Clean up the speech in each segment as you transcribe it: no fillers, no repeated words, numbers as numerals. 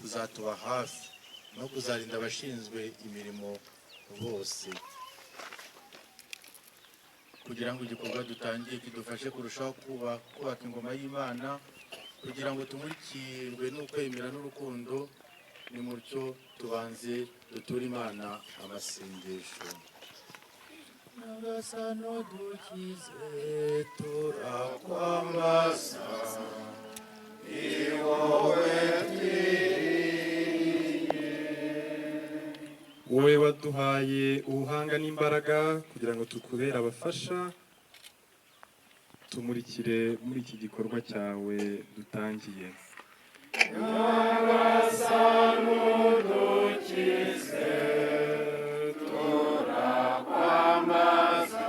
kuzatuba hafi no kuzarinda abashinzwe imirimo bose, kugira ngo igikorwa dutangiye kidufashe kurushaho kubaka ingoma y'Imana, kugira ngo tumurikirwe n'ukwemera n'urukundo. Ni mutyo tubanze duture Imana amasengesho. Nyagasani, udukize, turakwambaza, ni wowe twiringiye. Wowe waduhaye ubuhanga n'imbaraga kugira ngo tukubere abafasha, tumurikire muri iki gikorwa cyawe dutangiye. Nyagasani, udukize, turakwambaza,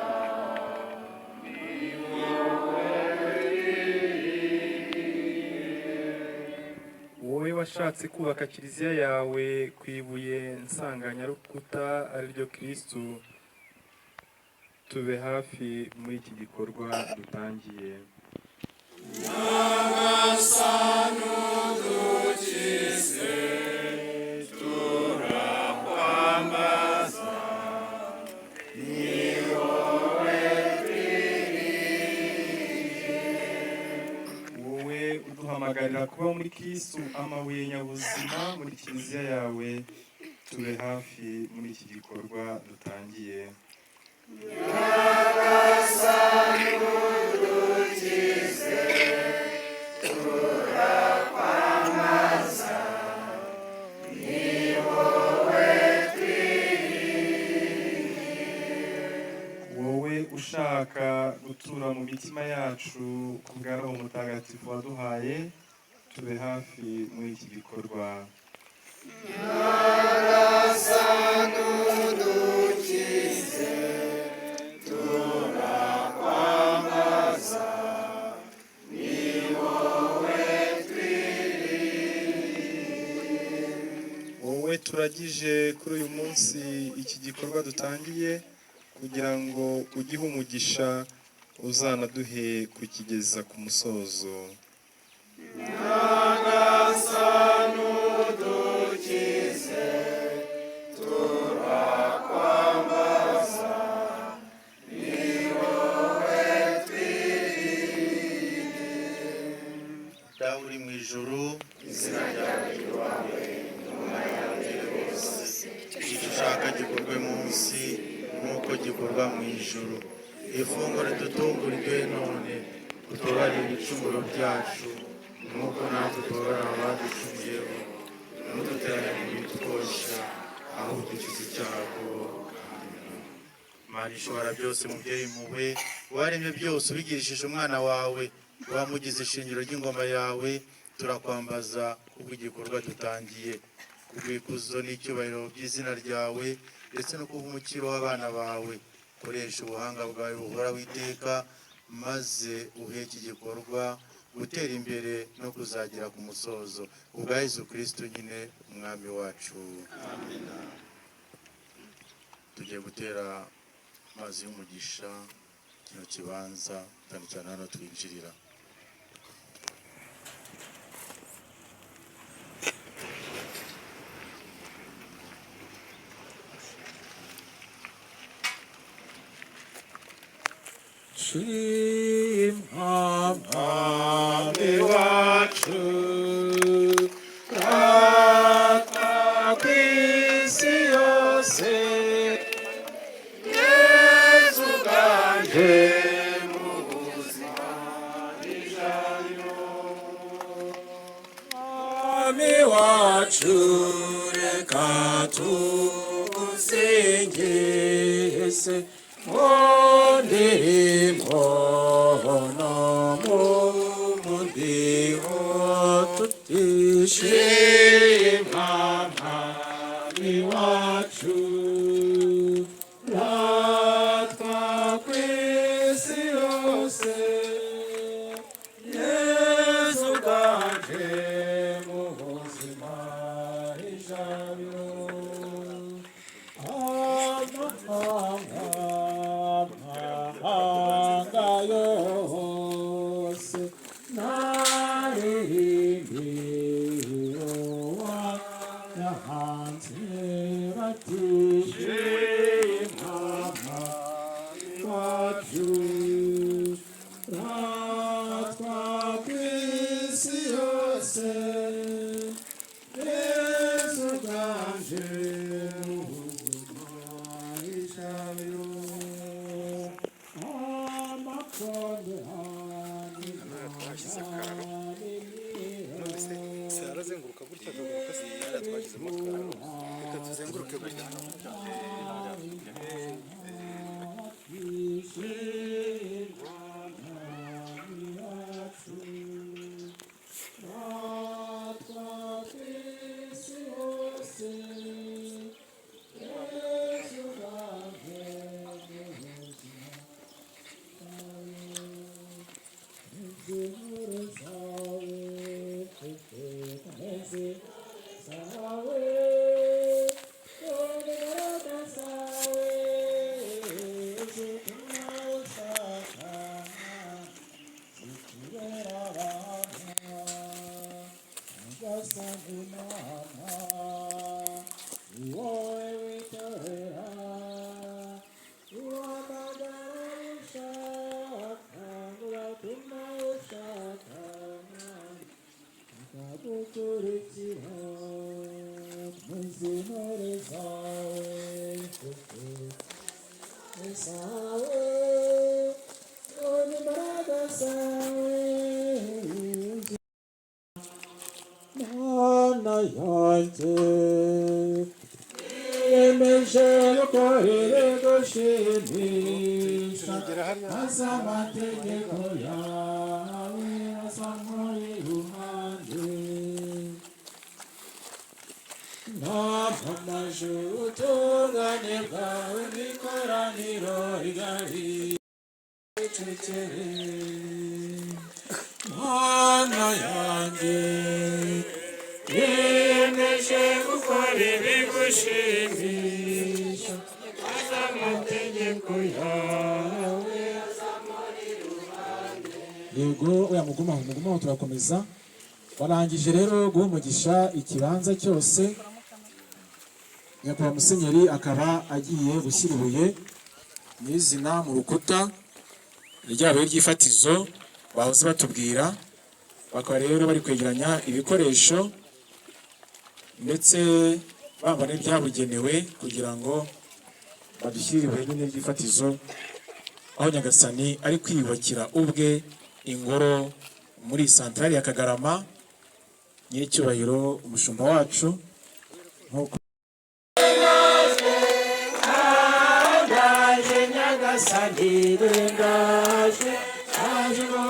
ni wowe twiringiye. Wowe washatse kubaka kiliziya yawe ku ibuye nsanganyarukuta ari ryo Kristu, tube hafi muri iki gikorwa dutangiye. Nyagasani, udukize, turakwambaza, ni wowe twiringiye. Wowe uduhamagarira kuba muri Kristu amabuye nyabuzima muri kiliziya yawe, tube hafi muri iki gikorwa dutangiye. Nyagasani, udukize, turakwambaza, ni wowe twiringiye. Wowe ushaka gutura mu mitima yacu ku bwa Roho Mutagatifu waduhaye, tube hafi muri iki gikorwa. Nyagasani, udukize, turakwambaza, ni wowe twiringiye. Wowe turagije kuri uyu munsi iki gikorwa dutangiye, kugira ngo ugihe umugisha, uzanaduhe kukigeza ku musozo. Nyagasani, udukize, turakwambaza, ni wowe twiringiye. Dawe uri mu ijuru, izina ryawe ryubahwe, ingoma yawe yegere hose, icyo ushaka gikorwe munsi nk'uko gikorwa mu ijuru. Ifunguro ridutungura iduhe none, utubabarire ibicumuro byacu nk'uko natwe tubabarira abaducumuyeho, ntudutererane mu bitwoshya, ahubwo udukize icyago. Mana ishobora byose, mubyeyi mpuhwe, waremye byose ubigirishije umwana wawe, wamugize ishingiro ry'ingoma yawe, turakwambaza kubw'igikorwa dutangiye, kubw'ikuzo n'icyubahiro by'izina ryawe, ndetse no kubw'umukiro w'abana bawe. Koresha ubuhanga bwawe buhoraho iteka, maze uhe iki gikorwa gutera imbere no kuzagera ku musozo, ubwa Yezu Kristu nyine umwami wacu. Amina. Tugiye gutera amazi y'umugisha kino kibanza, cyane cyane hano twinjirira. Shimwa Mwami wacu, ratwa kw'isi yose, Yezu ganje mu buzima ijabiro. Mwami wacu, reka tugusingize mu ndirimbo no mu mudiho, tutishima Mwami wacu, ratwa kw'isi yose, Yezu ganje mu buzima ijabiro. Amahanga yose naririmbire. Baramutse batishima wacu ratwa ku isi yose Yesu uganje mu buzima ijabiro amakombe Twashyize akararo none se se arazenguruka gutya akagaruka se hariya twashyizemo akararo reka tuzenguruke gutya. Mana yanjye yemeje gukorera gushimisha aza amategeko yawe asa muri ruhande namamaje ubutungane bwawe mu ikoraniro rigari cecekere Mana yanjye yemeje gukora ibigushimisha aza amategeko yawe. Yego, oya, mugumaho, mugumaho, turakomeza. Barangije rero guha umugisha ikibanza cyose. Nyakubahwa musenyeri akaba agiye gushyira ibuye nyirizina mu rukuta rya buye ry'ifatizo bahoze batubwira. Bakaba rero bari kwegeranya ibikoresho ndetse bambara n'ibyabugenewe kugira ngo badushyire ibuye nyine ry'ifatizo aho Nyagasani ari kwiyubakira ubwe ingoro muri santarari ya Kagarama. Nyiricyubahiro umushumba wacu, nk'uko Ndaje Nyagasani, ndaje, ndaje ngo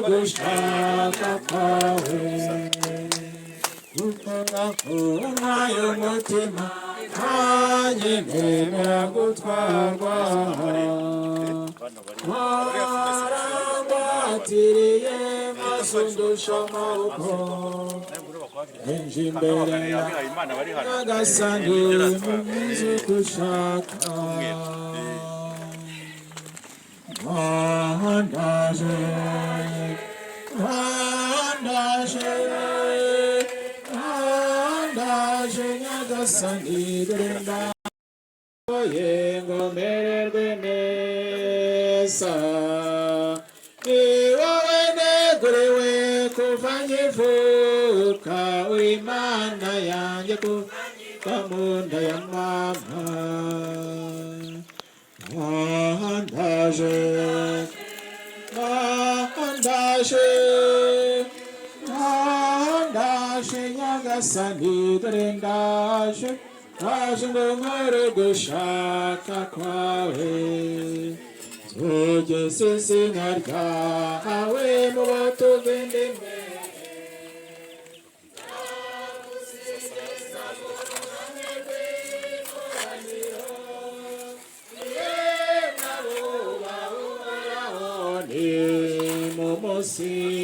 gushaka kwawe gukora nk'ayo mutima nanjye nemera gutwarwa warangwatiriye maze undusha amaboko enje imbere ya Nyagasani mu nzu gushaka. Ndaje, ndaje, ndaje Nyagasani, dore ndaye ngo mererwe neza. Ni wowe neguriwe kuva nkivuka, uri Imana yanjye kuva mu nda ya mama. Ndaje, ndaje, ndaje Nyagasani, dore ndaje, ndaje ngo nkore gushaka kwawe tugeze izina ryawe mu batuve indimi.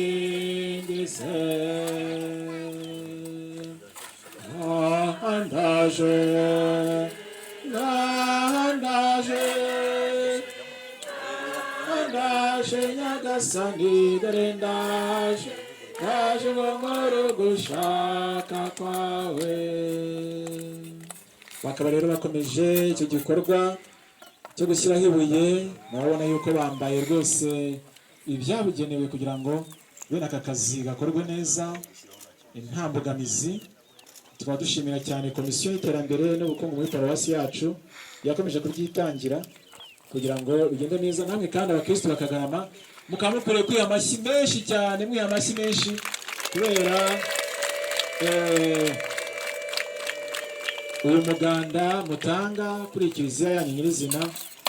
Mumusingize. Ndaje, ndaje, ndaje Nyagasani, dore ndaje, ndaje ngo nkore ugushaka kwawe. Bakaba rero bakomeje icyo gikorwa cyo gushyiraho ibuye. Murabona yuko bambaye rwose ibyabugenewe kugira ngo bene aka kazi gakorwe neza nta mbogamizi. Tukaba dushimira cyane Komisiyo y'Iterambere n'Ubukungu muri paruwasi yacu yakomeje kubyitangira kugira ngo bigende neza. Namwe kandi abakristo bakagarama, mukaba mukwiriye kwiha amashyi menshi cyane, mwiha amashyi menshi kubera uyu muganda mutanga kuri iyi kiliziya yanyu nyirizina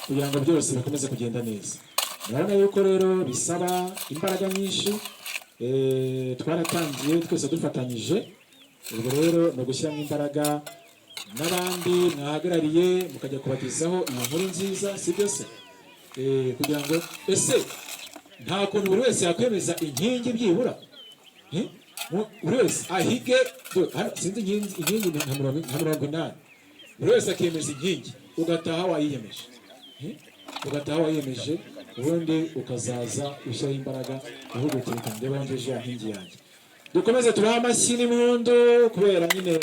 kugira ngo byose bikomeze kugenda neza. Murabona yuko rero bisaba imbaraga nyinshi. Twaratangiye twese dufatanyije. Ubwo rero ni ugushyiramo imbaraga n'abandi mwahagarariye mukajya kubagezaho iyi nkuru nziza, si byo se? Kugira ngo ese nta kuntu buri wese yakwemeza inkingi byibura? Eh? Buri wese ahige hano sinzi inkingi ni nka 80, buri wese akemeza inkingi, ugataha wayiyemeje. Eh? Ugataha wayiyemeje, ubundi ukazaza ushyiraho imbaraga uvuga uti: "Reka ndebe aho ngejeje ya nkingi yanjye." Dukomeze tubahe amashyi n'impundu kubera nyine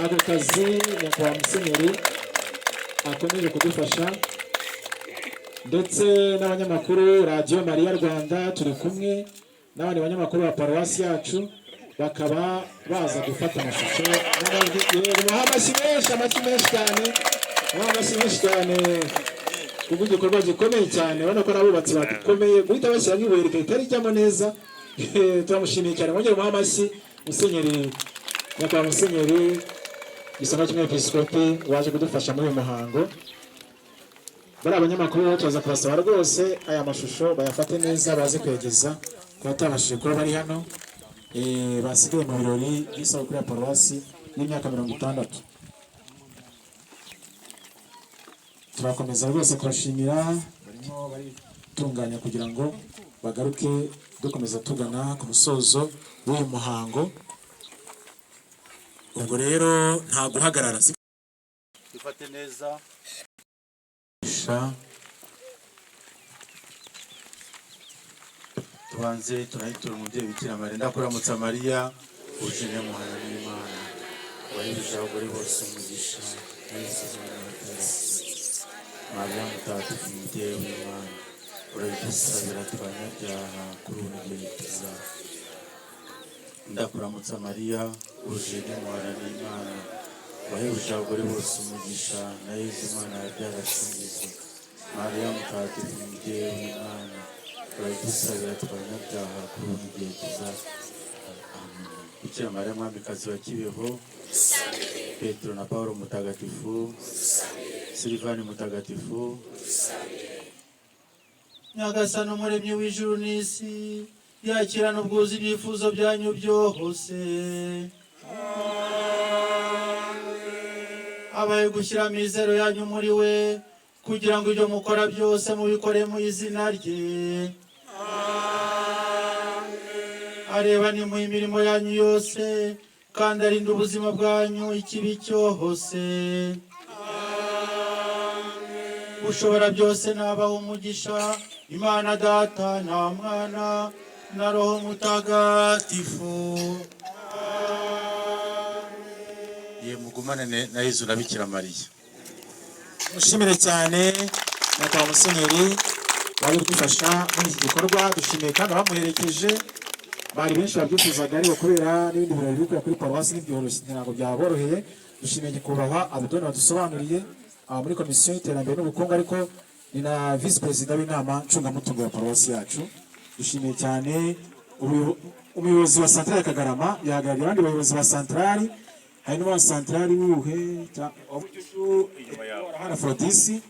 ako kazi nyakubahwa musenyeri akomeje kudufasha, ndetse n'abanyamakuru Radiyo Mariya Rwanda turi kumwe n'abandi banyamakuru ba paruwasi yacu bakaba baza gufata amashusho n'amajwi. Yego, mubahe amashyi menshi, amashyi menshi cyane, mubahe amashyi menshi cyane kubw'igikorwa gikomeye cyane. Urabona ko n'abubatsi bakomeye guhita bashyiramo ibuye rigahita rijyamo neza. Turamushimiye cyane. Mwongere muhe amashyi musenyeri, nyakubahwa musenyeri Gisonga cy'Umwepiskopi waje kudufasha muri uyu muhango. Bari abanyamakuru rero turaza kubasaba rwose aya mashusho bayafate neza, baze kuyageza ku batabashije kuba bari hano, basigaye mu birori by'isabukuru ya paruwasi y'imyaka 60. Turakomeza rwose kubashimira. Barimo baritunganya kugira ngo bagaruke, dukomeza tugana ku musozo w'uyu muhango. Ubwo rero nta guhagarara si Ifate neza. Sha. Tubanze turahitura umubyeyi Bikira Mariya. Ndakuramutsa Mariya, wuje muhana n'Imana, wahebuje abagore bose umugisha, na Yezu umwana mutagatifu. Mariya mutagatifu, umubyeyi w'Imana, urabidusabira abanyabyaha kuri ubu n'igihe kizaza. Ndakuramutsa Mariya, wuje muhana n'Imana, wahebuje abagore bose umugisha, na Yezu umwana wabyara asingizwa. Mariya mutagatifu, umubyeyi w'Imana, urabidusabira abanyabyaha kuri ubu n'igihe kizaza. Amen. Bikira Mariya mwamikazi wa Kibeho, Petero na Paulo mutagatifu, Silivani mutagatifu, Nyagasani umuremyi w'ijuru n'isi yakirana ubwuzu ibyifuzo byanyu byose, abaye gushyira amizero yanyu muri we kugira ngo ibyo mukora byose mubikore mu izina rye. Areba ni mu imirimo yanyu yose kandi arinda ubuzima bwanyu ikibi cyose. Ushobora byose nabaha umugisha, Imana Data na Mwana na Roho Mutagatifu. Ye mugumane na Yezu na Bikira Mariya. Mushimire cyane nyakubahwa musenyeri wari kudufasha muri iki gikorwa. Dushimiye kandi abamuherekeje, bari benshi babyifuzaga ariko kubera n'ibindi birori biri kubera kuri paruwasi ntibyoroshye, ntabwo byaboroheye. Dushimiye nyakubahwa Abudoni wadusobanuriye aha muri Komisiyo y'Iterambere n'Ubukungu, ariko ni na visi perezida w'inama ncungamutungo ya paruwasi yacu. Dushimiye cyane umuyobozi wa santarari ya Kagarama, yahagarariye abandi bayobozi ba santarari. Hari n'uwa santarari wuhe hano, Afrodisi,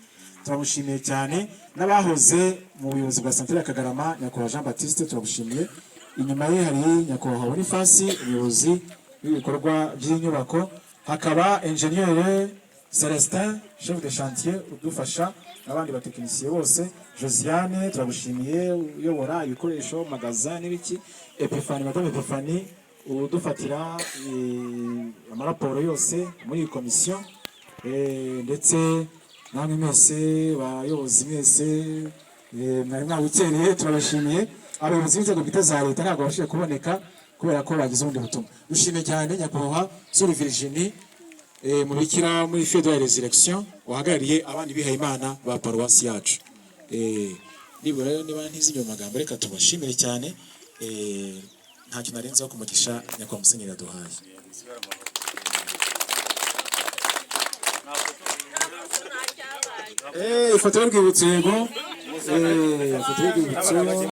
turamushimiye cyane, n'abahoze mu buyobozi bwa santarari ya Kagarama. Nyakubahwa Jean Baptiste, turagushimiye. Inyuma ye hari nyakubahwa Bonifasi, umuyobozi w'ibikorwa by'inyubako, hakaba enjeniyeri Celestin, chef de chantier udufasha, n'abandi batekinisiye bose. Josiane, turagushimiye, uyobora ibikoresho, magasin n'ibiki. Epifani, madame Epifani, udufatira amaraporo yose muri iyi komisiyo. Ndetse namwe mwese bayobozi mwese, mwari mwabukereye, turabashimiye. Abayobozi b'inzego bwite za leta ntabwo babashije kuboneka kubera ko bagize ubundi butumwa. Dushimiye cyane nyakubahwa Suri Virginie. Mubikira muri Filles de la Résurrection wahagarariye abandi bihaye Imana ba paruwasi yacu. Nibura rero niba ntizimye mu magambo, reka tubashimire cyane. Ntacyo narenzaho ku mugisha nyakubahwa musenyeri yaduhaye. Ifoto y'urwibutso, yego. Ifoto y'urwibutso.